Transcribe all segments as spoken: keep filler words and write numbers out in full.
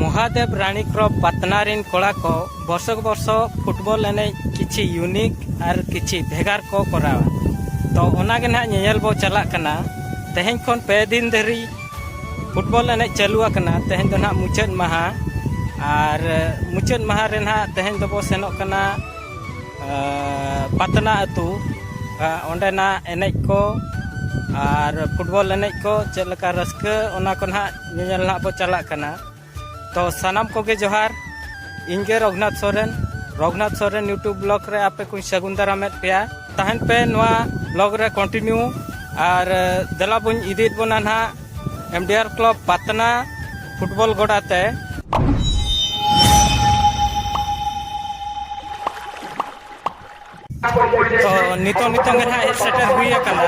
ᱢᱚᱦᱟᱫᱮᱵ ᱨᱟᱱᱤ ᱠᱞᱚᱵ ᱯᱟᱛᱱᱟ ᱨᱤᱱ ᱠᱚᱲᱟ ᱠᱚ ᱵᱚᱨᱥᱚᱠ ᱵᱚᱨᱥᱚ ᱯᱷᱩᱴᱵᱚᱞ ᱮᱱᱮᱡ ᱠᱤᱪᱷᱤ ᱤᱭᱩᱱᱤᱠ ᱟᱨ ᱠᱤᱪᱷᱤ ᱵᱷᱮᱜᱟᱨ ᱠᱚ ᱠᱚᱨᱟᱣᱟ᱾ ᱛᱚ, ᱚᱱᱟ ᱜᱮ ᱱᱟᱦᱟᱜ ᱧᱮᱧᱮᱞ ᱵᱚ ᱪᱟᱞᱟᱜ ᱠᱟᱱᱟ᱾ ᱛᱮᱦᱮᱧ ᱠᱷᱚᱱ ᱯᱮ ᱫᱤᱱ ᱫᱷᱟᱹᱨᱤᱡ ᱯᱷᱩᱴᱵᱚᱞ ᱮᱱᱮᱡ ᱪᱟᱹᱞᱩ ᱟᱠᱟᱱᱟ᱾ ᱛᱮᱦᱮᱧ ᱫᱚ ᱱᱟᱦᱟᱜ ᱢᱩᱪᱟᱹᱫ ᱢᱟᱦᱟ, ᱟᱨ ᱢᱩᱪᱟᱹᱫ ᱢᱟᱦᱟ ᱨᱮ ᱱᱟᱦᱟᱜ ᱛᱮᱦᱮᱧ ᱫᱚᱵᱚ ᱥᱮᱱᱚᱜ ᱠᱟᱱᱟ, ᱟᱸ, ᱯᱟᱛᱱᱟ ᱟᱹᱛᱩ, ᱟᱸ, ᱚᱸᱰᱮᱱᱟᱜ ᱮᱱᱮᱡ ᱠᱚ ᱟᱨ ᱯᱷᱩᱴᱵᱚᱞ ᱮᱱᱮᱡ ᱠᱚ ᱪᱮᱫ ᱞᱮᱠᱟ ᱨᱟᱹᱥᱠᱟᱹ, ᱚᱱᱟ ᱠᱚ ᱱᱟᱦᱟᱜ ᱧᱮᱧᱮᱞ ᱱᱟᱦᱟᱜ ᱵᱚ ᱪᱟᱞᱟᱜ ᱠᱟᱱᱟ᱾ ᱛᱚ, ᱥᱟᱱᱟᱢ ᱠᱚᱜᱮ ᱡᱚᱦᱟᱨ᱾ ᱤᱧ ᱜᱮ ᱨᱚᱜᱷᱩᱱᱟᱛᱷ ᱥᱚᱨᱮᱱ, ᱨᱚᱜᱷᱩᱱᱟᱛᱷ ᱥᱚᱨᱮᱱ YouTube ᱵᱞᱚᱜ ᱨᱮ ᱟᱯᱮ ᱠᱚᱧ ᱥᱟᱹᱜᱩᱱ ᱫᱟᱨᱟᱢᱮᱫ ᱯᱮᱭᱟ᱾ ᱛᱟᱦᱮᱱ ᱯᱮ ᱱᱚᱣᱟ ᱵᱞᱚᱜ ᱨᱮ ᱠᱚᱱᱴᱤᱱᱤᱭᱩ, ᱟᱨ, ᱟᱸ, ᱫᱮᱞᱟ ᱵᱚᱱ ᱤᱫᱤᱭᱮᱫ ᱵᱚᱱᱟ ᱱᱟᱦᱟᱜ ᱮᱢ ᱰᱤ ᱟᱨ ᱠᱞᱚᱵ ᱯᱟᱛᱱᱟ ᱯᱷᱩᱴᱵᱚᱞ ᱜᱚᱰᱟ ᱛᱮ᱾ ᱛᱚ, ᱱᱤᱛᱚᱝ, ᱱᱤᱛᱚᱝ ᱜᱮ ᱱᱟᱦᱟᱜ ᱦᱮᱡ ᱥᱮᱴᱮᱨ ᱦᱩᱭ ᱟᱠᱟᱱᱟ᱾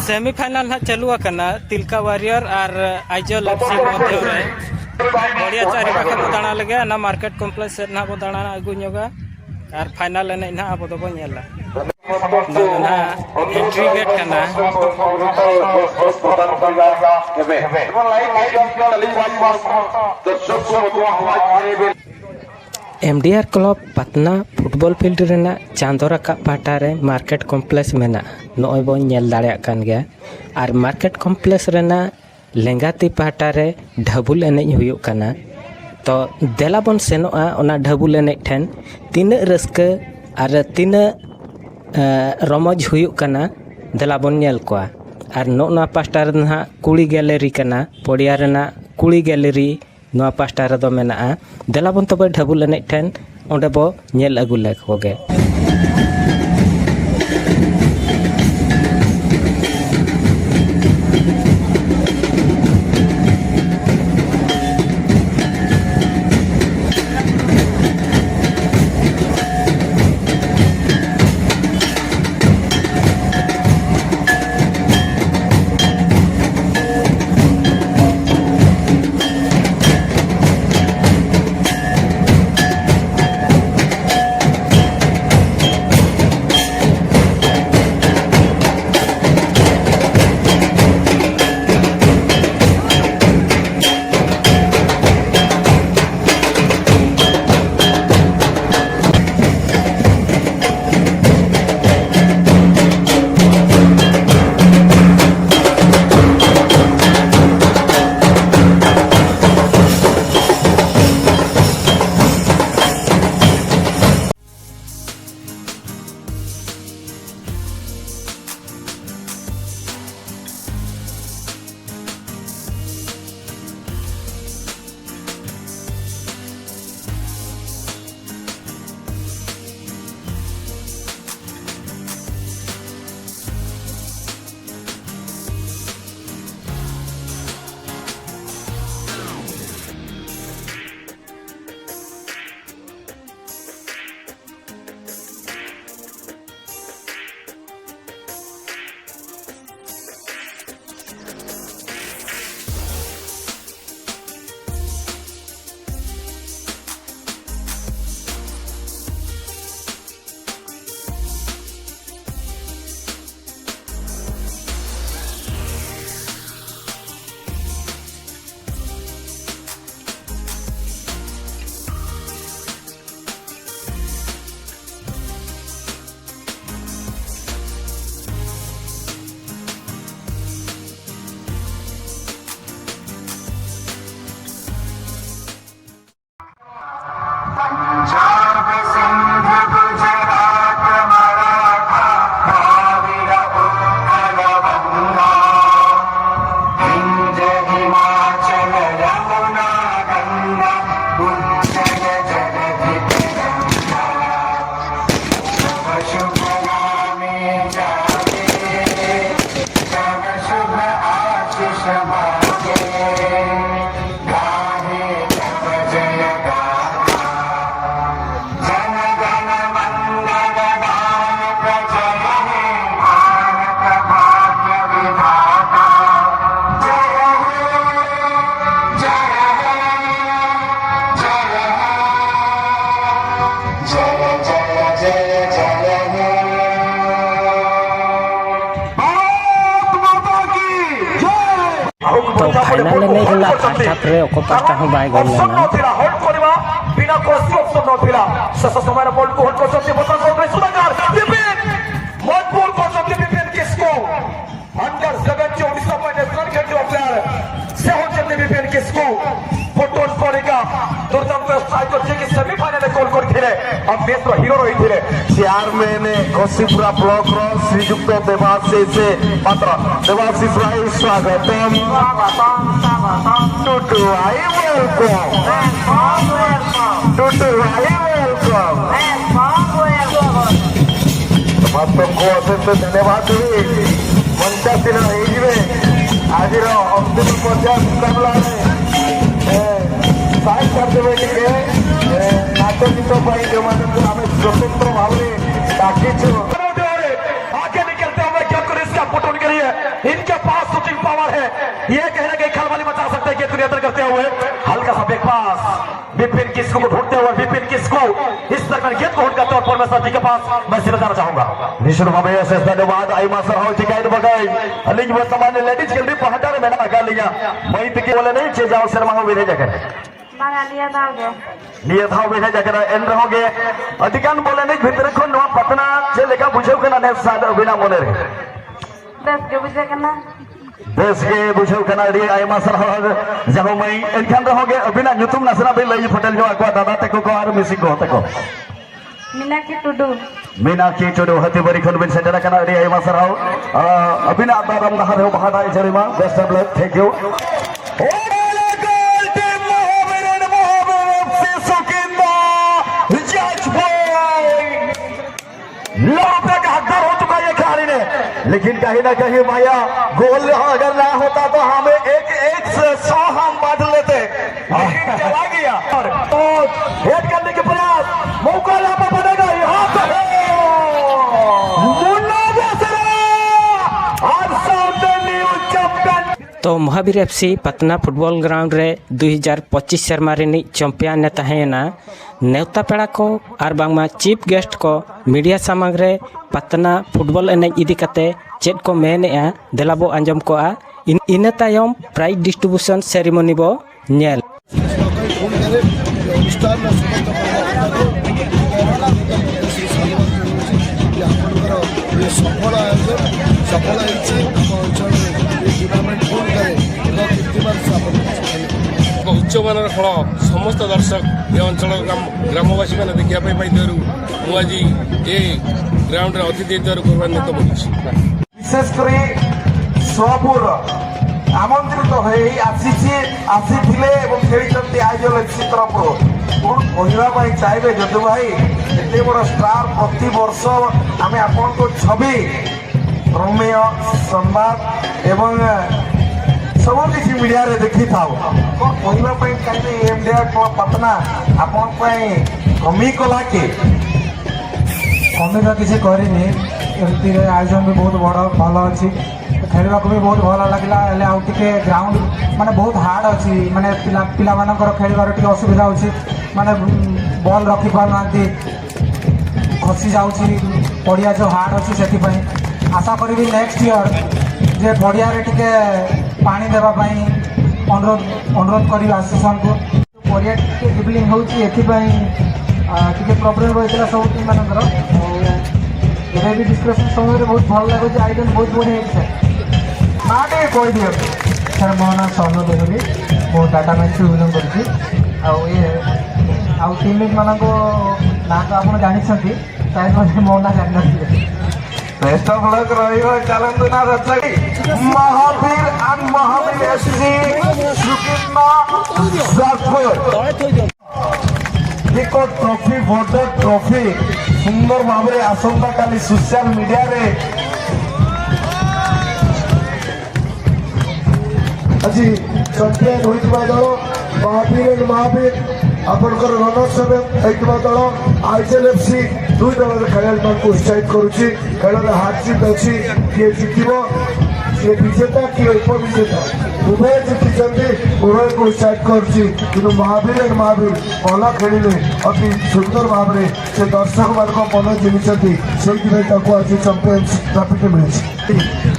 ᱥᱮᱢᱤ ᱯᱷᱟᱭᱱᱟᱞ ᱱᱟᱦᱟᱜ ᱪᱟᱹᱞᱩ ᱟᱠᱟᱱᱟ, ᱛᱤᱞᱠᱟ ᱣᱟᱨᱤᱭᱚᱨ ᱟᱨ ᱟᱭᱡᱚᱞ ᱮᱯᱷ ᱥᱤ ᱢᱚᱫᱽᱫᱷᱚ ᱨᱮ᱾ ᱵᱟᱲᱤᱭᱟ ᱪᱟᱨᱤ ᱯᱟᱠᱷᱟ ᱵᱚ ᱫᱟᱬᱟ ᱞᱮᱜᱮ, ᱚᱱᱟ ᱢᱟᱨᱠᱮᱴ ᱠᱚᱢᱯᱞᱮᱠᱥ ᱥᱮᱫ ᱱᱟᱦᱟᱜ ᱵᱚ ᱫᱟᱬᱟ ᱟᱹᱜᱩ ᱧᱚᱜᱟ, ᱟᱨ ᱯᱷᱟᱭᱱᱟᱞ ᱮᱱᱮᱡ ᱱᱟᱦᱟᱜ ᱟᱵᱚ ᱫᱚᱵᱚ ᱧᱮᱞᱟ᱾ ᱱᱚᱣᱟ ᱫᱚ ᱱᱟᱦᱟᱜ ᱮᱱᱴᱨᱤ ᱜᱮᱴ ᱠᱟᱱᱟ᱾ ᱮᱢ ᱰᱤ ᱟᱨ ᱠᱞᱚᱵ ᱯᱟᱛᱱᱟ ᱯᱷᱩᱴᱵᱚᱞ ᱯᱷᱤᱞᱰ ᱨᱮᱱᱟᱜ ᱪᱟᱸᱫᱚ ᱨᱟᱠᱟᱵ ᱯᱟᱦᱴᱟ ᱨᱮ ᱢᱟᱨᱠᱮᱴ ᱠᱚᱢᱯᱞᱮᱠᱥ ᱢᱮᱱᱟᱜᱼᱟ᱾ ᱱᱚᱜᱼᱚᱭ ᱵᱚᱱ ᱧᱮᱞ ᱫᱟᱲᱮᱭᱟᱜ ᱠᱟᱱ ᱜᱮᱭᱟ᱾ ᱟᱨ ᱢᱟᱨᱠᱮᱴ ᱠᱚᱢᱯᱞᱮᱠᱥ ᱨᱮᱱᱟᱜ ᱞᱮᱸᱜᱟ ᱛᱤ ᱯᱟᱦᱴᱟ ᱨᱮ ᱰᱷᱟᱹᱵᱩᱞ ᱮᱱᱮᱡ ᱦᱩᱭᱩᱜ ᱠᱟᱱᱟ᱾ ᱛᱚ, ᱫᱮᱞᱟ ᱵᱚᱱ ᱥᱮᱱᱚᱜᱼᱟ ᱚᱱᱟ ᱰᱷᱟᱹᱵᱩᱞ ᱮᱱᱮᱡ ᱴᱷᱮᱱ᱾ ᱛᱤᱱᱟᱹᱜ ᱨᱟᱹᱥᱠᱟᱹ ᱟᱨ ᱛᱤᱱᱟᱹᱜ, ᱮ, ᱨᱚᱢᱚᱡᱽ ᱦᱩᱭᱩᱜ ᱠᱟᱱᱟ, ᱫᱮᱞᱟ ᱵᱚᱱ ᱧᱮᱞ ᱠᱚᱣᱟ᱾ ᱟᱨ ᱱᱚᱜᱼᱚ ᱱᱚᱣᱟ ᱯᱟᱦᱴᱟ ᱨᱮᱫᱚ ᱱᱟᱦᱟᱜ ᱠᱩᱲᱤ ᱜᱮᱞᱟᱨᱤ ᱠᱟᱱᱟ, ᱯᱚᱲᱤᱭᱟ ᱨᱮᱱᱟᱜ ᱠᱩᱲᱤ ᱜᱮᱞᱟᱨᱤ᱾ ᱱᱚᱣᱟ ᱯᱟᱦᱴᱟ ᱨᱮᱫᱚ ᱢᱮᱱᱟᱜᱼᱟ᱾ ᱫᱮᱞᱟ ᱵᱚᱱ ᱛᱚᱵᱮ ᱰᱷᱟᱹᱵᱩᱞ ᱮᱱᱮᱡ ᱴᱷᱮᱱ, ᱚᱸᱰᱮ ᱵᱚ ᱧᱮᱞ ᱟᱹᱜᱩ ᱞᱮᱠᱚ ᱜᱮ᱾ ᱛᱚ, ᱯᱷᱟᱭᱱᱟᱞ ᱮᱱᱮᱡ ᱨᱮᱱᱟᱜ ᱯᱷᱟᱥᱴ ᱦᱟᱯ ᱨᱮ ᱚᱠᱚ ᱯᱟᱦᱴᱟ ᱦᱚᱸ ᱵᱟᱭ ᱜᱳᱞ ᱞᱮᱱᱟ᱾ ᱚᱯᱥᱚᱱ ᱱᱚ ᱛᱷᱤᱞᱟ, ᱦᱳᱞᱰ ᱠᱚᱨᱤᱵᱟ, ᱵᱤᱱᱟ ᱠᱚᱥᱤ ᱚᱯᱥᱚᱱ ᱱᱚ ᱛᱷᱤᱞᱟ᱾ ᱥᱮᱥ ᱥᱚᱢᱚᱭ ᱨᱮ ᱵᱚᱞ ᱠᱚ ᱦᱳᱞᱰ ᱠᱚ ᱥᱚᱛᱤ ᱵᱚᱛᱚᱨ ᱠᱚ ᱥᱩᱫᱟᱠᱟᱨ, ᱵᱤᱯᱤᱱ, ᱢᱚᱡᱽᱵᱩᱨ ᱠᱚ ᱥᱚᱛᱤ ᱵᱤᱯᱤᱱ ᱠᱤᱥᱠᱩ᱾ अंडर सेवन चौबीस का न्याशनल खेल प्लेयर से हो चंद्र विपिन किसको फोटोन पड़ेगा। दुर्दम व्यवस्था को जे कि सेमीफाइनल कॉल कर थिले। अब मैच रो हीरो रही थिले। चेयरमैन घोसीपुरा ब्लॉक रो श्रीयुक्त देवाशीष मात्र देवाशीष राय स्वागतम। स्वागतम, स्वागतम। टुटू आई वेलकम। Welcome, welcome. टुटू आई वेलकम। Welcome, welcome. ସମସ୍ତଙ୍କୁ ଅଶେଷ ଧନ୍ୟବାଦ ଦେବି। ମଞ୍ଚାସୀନ ହେଇଯିବେ ଆଜିର ଅନ୍ତିମ ପର୍ଯ୍ୟାୟ ମୁକାବିଲାରେ। ଏ, ସାଇନ୍ କରିଦେବେ ଟିକେ। ଏ, ନାଚ ଗୀତ ପାଇଁ ଯେଉଁମାନଙ୍କୁ ଆମେ ସ୍ୱତନ୍ତ୍ର ଭାବରେ ଡାକିଛୁ। आगे निकलते हुए क्या करें इसका पुट उनके लिए। इनके पास शूटिंग पावर है। ये कहीं ना कहीं खलबली मचा सकते हैं ये दुनिया करते हुए। हल्का सा बैक पास। विपिन किसको को ढूंढते हुए विपिन किसको इस तरह गेंद को उठका तौर पर मैं सर जी के पास मैं सीधा जाना चाहूंगा। निश्चित भाव से धन्यवाद। आई मास्टर हाउ टिकाइट बगाई। अलिंग वर्तमान लेडीज के लिए पहाटा में ना आगा लिया। मई तक बोले नहीं चे जाओ सर माहो विरे जगह। ᱵᱟᱝᱟ, ᱱᱤᱭᱟᱹ ᱫᱷᱟᱣ ᱜᱮ᱾ ᱱᱤᱭᱟᱹ ᱫᱷᱟᱣ ᱵᱮᱱ ᱦᱮᱡ ᱟᱠᱟᱱᱟ, ᱮᱱ ᱨᱮᱦᱚᱸ ᱜᱮ ᱟᱹᱰᱤ ᱜᱟᱱ ᱵᱚᱞ ᱮᱱᱮᱡ ᱵᱷᱤᱛᱨᱤ ᱠᱷᱚᱱ ᱱᱚᱣᱟ ᱯᱟᱛᱱᱟ ᱪᱮᱫ ᱞᱮᱠᱟ ᱵᱩᱡᱷᱟᱹᱣ ᱠᱟᱱᱟ ᱱᱮᱥ ᱥᱟᱫ ᱟᱹᱵᱤᱱᱟᱜ ᱢᱚᱱᱮ ᱨᱮ? ᱵᱮᱥ ᱜᱮ ᱵᱩᱡᱷᱟᱹᱜ ᱠᱟᱱᱟ᱾ ᱵᱮᱥ ᱜᱮ ᱵᱩᱡᱷᱟᱹᱣ ᱠᱟᱱᱟ, ᱟᱹᱰᱤ ᱟᱭᱢᱟ ᱥᱟᱨᱦᱟᱣ ᱡᱟᱦᱳ ᱢᱟᱹᱭ᱾ ᱮᱱᱠᱷᱟᱱ ᱨᱮᱦᱚᱸ ᱜᱮ ᱟᱹᱵᱤᱱᱟᱜ ᱧᱩᱛᱩᱢ ᱱᱟᱥᱮᱱᱟᱜ ᱵᱤᱱ ᱞᱟᱹᱭ ᱯᱷᱚᱴᱮᱞ ᱧᱚᱜ ᱟᱠᱚᱣᱟ ᱫᱟᱫᱟ ᱛᱟᱠᱚ ᱠᱚ ᱟᱨ ᱢᱤᱥᱤ ᱜᱚ ᱛᱟᱠᱚ᱾ ᱢᱤᱱᱟᱠᱷᱤ ᱴᱩᱰᱩ᱾ ᱢᱤᱱᱟᱠᱷᱤ ᱴᱩᱰᱩ ᱦᱟᱹᱛᱤᱵᱟᱹᱨᱤ ᱠᱷᱚᱱ ᱵᱤᱱ ᱥᱮᱴᱮᱨ ᱟᱠᱟᱱᱟ, ᱟᱹᱰᱤ ᱟᱭᱢᱟ ᱥᱟᱨᱦᱟᱣ᱾ ᱟᱹᱵᱤᱱᱟᱜ ᱫᱟᱨᱟᱢ ᱰᱟᱦᱟᱨ ᱨᱮᱦᱚᱸ ᱵᱟᱦᱟ ᱫᱟᱜ ᱡᱟᱹᱲᱤ ᱢᱟ᱾ Best of luck, thank you. लो पे का हकदार हो चुका है ये खिलाड़ी ने, लेकिन कहीं ना कहीं भैया गोल अगर ना होता तो हमें एक एक से सौ हम बांट लेते, लेकिन चला गया। और हेड करने के प्रयास, मौका यहाँ पर बनेगा, यहाँ पे मुन्ना बेसरा और साउथ न्यू चैंपियन। ᱛᱚ, ᱢᱚᱦᱟᱵᱤᱨ ᱮᱯᱷ ᱥᱤ ᱯᱟᱛᱱᱟ ᱯᱷᱩᱴᱵᱚᱞ ᱜᱨᱟᱣᱩᱱᱰ ᱨᱮ ᱫᱩᱭ ᱦᱟᱡᱟᱨ ᱯᱚᱸᱪᱤᱥ ᱥᱮᱨᱢᱟ ᱨᱤᱱᱤᱡ ᱪᱟᱢᱯᱤᱭᱟᱱ ᱮ ᱛᱟᱦᱮᱸᱭᱮᱱᱟ᱾ ᱱᱮᱣᱛᱟ ᱯᱮᱲᱟ ᱠᱚ ᱟᱨ ᱵᱟᱝᱢᱟ ᱪᱤᱯ ᱜᱮᱥᱴ ᱠᱚ ᱢᱤᱰᱤᱭᱟ ᱥᱟᱢᱟᱝ ᱨᱮ ᱯᱟᱛᱱᱟ ᱯᱷᱩᱴᱵᱚᱞ ᱮᱱᱮᱡ ᱤᱫᱤ ᱠᱟᱛᱮ ᱪᱮᱫ ᱠᱚ ᱢᱮᱱᱮᱜᱼᱟ, ᱫᱮᱞᱟ ᱵᱚ ᱟᱸᱡᱚᱢ ᱠᱚᱜᱼᱟ᱾ ᱤᱱ- ᱤᱱᱟᱹ ᱛᱟᱭᱚᱢ ᱯᱨᱟᱭᱤᱡᱽ ᱰᱤᱥᱴᱨᱤᱵᱩᱥᱚᱱ ᱥᱮᱨᱮᱢᱚᱱᱤ ᱵᱚ ᱧᱮᱞ᱾ ଆପଣଙ୍କର ଏ ସଫଳ ଆୟୋଜନ ସଫଳ ହେଇଛି। ଆମ ଅଞ୍ଚଳରେ ଏ ଟୁର୍ଣ୍ଣାମେଣ୍ଟ ପୁଣି ଥରେ ଏକ କୀର୍ତ୍ତିମାନ ସ୍ଥାପନ କରିଛି। ଏକ ଉଚ୍ଚମାନର ଖେଳ ସମସ୍ତ ଦର୍ଶକ ଏ ଅଞ୍ଚଳ ଗ୍ରାମ- ଗ୍ରାମବାସୀମାନେ ଦେଖିବା ପାଇଁ ପାଇଥିବାରୁ ମୁଁ ଆଜି ଏ ଗ୍ରାଉଣ୍ଡରେ ଅତିଥି ହେଇଥିବାରୁ ଗୌରବାନ୍ୱିତ କରୁଛି। ବିଶେଷ କରି ସୁଆପୁର ଆମନ୍ତ୍ରିତ ହୋଇ ଆସିଛି, ଆସିଥିଲେ ଏବଂ ଖେଳିଛନ୍ତି ଆଇଜଲ ଏଫସି ତରଫରୁ। କ'ଣ କହିବା ପାଇଁ ଚାହିଁବେ ଯଦୁ ଭାଇ? ଏତେ ବଡ଼ ଷ୍ଟାର ପ୍ରତିବର୍ଷ ଆମେ ଆପଣଙ୍କ ଛବି, ପ୍ରମେୟ, ସମ୍ବାଦ ଏବଂ ସବୁ କିଛି ମିଡ଼ିଆରେ ଦେଖିଥାଉ। କ'ଣ କହିବା ପାଇଁ ଚାହିଁବେ? M D R club Patna ଆପଣଙ୍କ ପାଇଁ କମି କଲା କି? କମି ତ କିଛି କରିନି, ଏମିତିରେ ଆୟୋଜନ ବି ବହୁତ ବଡ଼ ଭଲ ଅଛି। ତ ଖେଳିବାକୁ ବି ବହୁତ ଭଲ ଲାଗିଲା। ହେଲେ ଆଉ ଟିକେ ଗ୍ରାଉଣ୍ଡ ମାନେ ବହୁତ ହାର୍ଡ ଅଛି, ମାନେ ପିଲା ପିଲାମାନଙ୍କର ଖେଳିବାର ଟିକେ ଅସୁବିଧା ହେଉଛି, ମାନେ ବଲ୍ ରଖିପାରୁନାହାନ୍ତି, ଖସି ଯାଉଛି, ପଡ଼ିଆ ଯେଉଁ ହାର୍ଡ ଅଛି ସେଥିପାଇଁ। ଆଶା କରିବି ନେକ୍ସଟ ଇୟର ଯେ ପଡ଼ିଆରେ ଟିକେ ପାଣି ଦେବା ପାଇଁ ଅନୁରୋଧ ଅନୁରୋଧ କରିବି ଆସୋସିଏସନକୁ। ପଡ଼ିଆ ଟିକେ ଡ୍ରିବଲିଂ ହେଉଛି, ଏଥିପାଇଁ ଆ, ଟିକେ ପ୍ରୋବ୍ଲେମ୍ ରହିଥିଲା ସବୁ ଟିମ୍ ମାନଙ୍କର। ଆଉ ଏବେ ବି ଡିସ୍କସନ୍ ସମୟରେ ବହୁତ ଭଲ ଲାଗୁଛି, ଆୟୋଜନ ବହୁତ ବଢ଼ିଆ ହେଇଛି ସାର୍। ନା ଟିକେ କହିଦିଅନ୍ତୁ। ସାର୍, ମୋ ନାଁ ସୌମ୍ୟ ଦେହୁରୀ, ମୁଁ ଟାଟା ମ୍ୟାକ୍ସରୁ ବିଲଙ୍ଗ କରୁଛି। ଆଉ ଇଏ ଆଉ ଟିମ୍ ଲିଡ୍ ମାନଙ୍କ ନାଁ ତ ଆପଣ ଜାଣିଛନ୍ତି, ସାର୍, ବୋଧେ ମୋ ନାଁ ଜାଣିନଥିବେ। ବେଷ୍ଟ ଅଫ୍ ଲକ୍ ରହିବ। ଚାଲନ୍ତୁ ନା ରଚାଡ଼ି ମହାବୀର ଆଣ୍ଡ ମହାବୀର ଏଫସି ସୁକିନ୍ଦା ଯାଜପୁର। ଏକ ଟ୍ରଫି, ବଡ଼ ଟ୍ରଫି, ସୁନ୍ଦର ଭାବରେ ଆସନ୍ତାକାଲି ସୋସିଆଲ ମିଡ଼ିଆରେ ଆଜି ଚାମ୍ପିୟନ ହୋଇଥିବା ଦଳ ମହାବୀର ଆଣ୍ଡ ମହାବୀର, ଆପଣଙ୍କର ରନର୍ସ ଅପ୍ ହେଇଥିବା ଦଳ ଆଇଜଲ ଏଫସି, ଦୁଇ ଦଳର ଖେଳାଳିମାନଙ୍କୁ ଉତ୍ସାହିତ କରୁଛି। ଖେଳରେ ହାର ଜିତ୍ ଅଛି, କିଏ ଜିତିବ ବିଜେତା କି ଉପବିଜେତା ଉଭୟ ଜିତିଛନ୍ତି, ଉଭୟକୁ ଉତ୍ସାହିତ କରୁଛି। କିନ୍ତୁ ମହାବୀର ଏବଂ ମହାବୀର ଭଲ ଖେଳିଲେ ଅତି ସୁନ୍ଦର ଭାବରେ ସେ ଦର୍ଶକମାନଙ୍କ ମନ ଜିଣିଛନ୍ତି, ସେଇଥିପାଇଁ ତାକୁ ଆଜି ଚାମ୍ପିୟନ୍ସ ଟ୍ରଫିଟି ମିଳିଛି।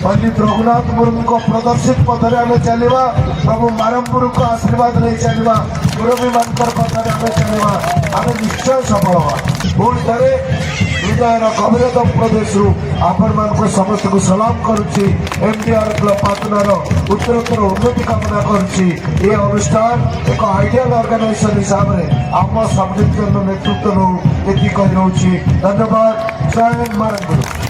ପଣ୍ଡିତ ରଘୁନାଥ ମୁର୍ମୁଙ୍କ ପ୍ରଦର୍ଶିତ ପଥରେ ଆମେ ଚାଲିବା, ପ୍ରଭୁ ମାରମ୍ପୁରଙ୍କ ଆଶୀର୍ବାଦ ନେଇ ଚାଲିବା, ମୁରବୀମାନଙ୍କର ପଥରେ ଆମେ ଚାଲିବା, ଆମେ ନିଶ୍ଚୟ ସଫଳ ହେବା। ପୁଣି ଥରେ ହୃଦୟର ଗଭୀରତମ ପ୍ରଦେଶରୁ ଆପଣମାନଙ୍କୁ ସମସ୍ତଙ୍କୁ ସଲାମ କରୁଛି। ଏମ୍ଡିଆର୍ କ୍ଲବ ପାଟନାର ଉତ୍ତରୋତ୍ତର ଉନ୍ନତି କାମନା କରୁଛି। ଏ ଅନୁଷ୍ଠାନ ଏକ ଆଇଡିଆଲ ଅର୍ଗାନାଇଜେସନ ହିସାବରେ ଆମ ସବଡିଭିଜନର ନେତୃତ୍ୱ ନେଉ, ଏତିକି କହି ରହୁଛି। ଧନ୍ୟବାଦ। ଜୟ ହିନ୍ଦ, ମାରମ୍ପୁର।